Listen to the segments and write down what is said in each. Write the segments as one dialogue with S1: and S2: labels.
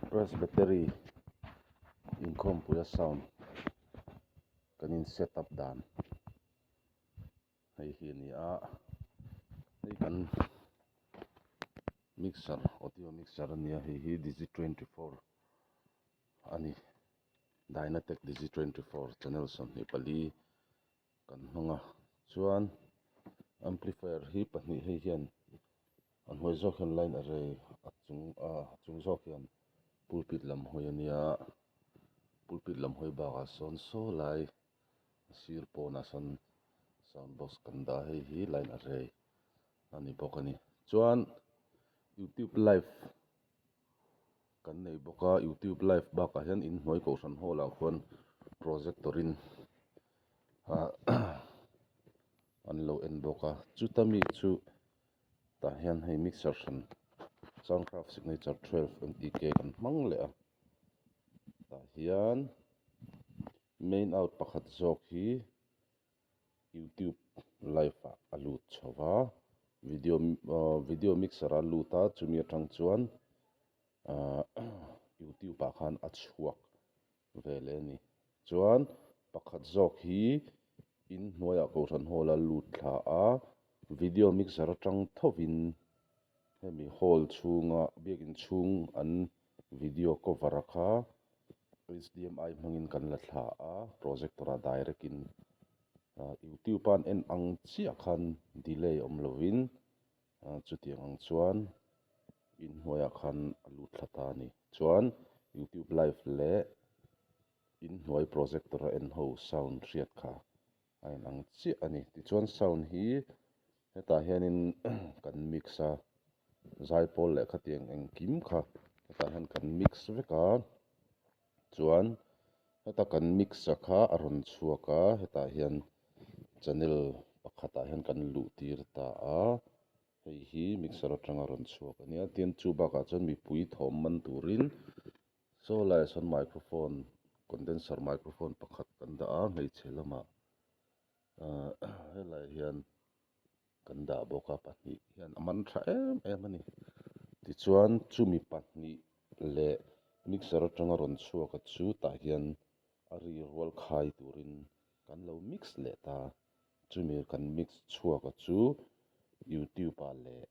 S1: Presbytery inkhawmpuia sound kan in set up dan hei hi a ni a hei kan mixer audio mixer a nia hei hi digi 24 a ni Dynatek digi 24 channel 24 kan hmang a chuan amplifier hi pahnih hei hian a hnuai zawk hian line array a chung ah a chung zawk hian pulpit lam hawi a nia pulpit lam hawi bakah sawn saw lai a sir pawnah sawn sound box kan dah a hei hi line array a ni bawk a ni chuan youtube live kan nei bawk a youtube live bakah hian inhnuai kohhran hall ah khuan projector in ah an lo en bawk a chuta mi chu tah hian hei mixer hran soundcraft signature 12 mtk kan hmang leh a tah hian main out pakhat zawk hi youtube live ah a lut chho va video ahh video mixer a lut a chumi atang chuan ahh youtube ah khan a chhuak ve leh a ni chuan pakhat zawk hi inhnuaiah kohhran hall a lut thla a video mixer atang thovin hemi hall chhunga biakin chhung an video cover a kha H_D_M_I hmangin kan la thla a projector ah direct in ah youtube a an en ang chiah khan delay awm lovin ah chutiang ang chuan inhnuaiah khan a lut thla ta a ni chuan youtube live leh inhnuai projector a en ho sound hriat kha a inang chiah a ni tichuan sound hi hetah hianin kan mix a zaipawl leh khatiang engkim kha hetah hian kan mix vek a chuan heta kan mix a kha a rawn chhuak a hetah hian channel pakhatah hian kan luh tir ta a hei hi mixer atanga rawn chhuak a nia tin chu bakah chuan mipui thawm man turin saw laiah sawn microphone condenser microphone pakhat kan dah a hmeichhe lamah ahh helaiah hian kan dah bawk a pahnih hian a man tha em em a ni tichuan chumi pahnih leh mixer atanga rawn chhuak a chu tah hian a ri rual khai turin kan lo mix leh ta chumi kan mix chhuak a chu youtube ah leh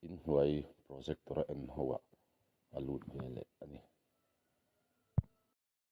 S1: inhnuai projector a en ho ah a lut ve leh a ni.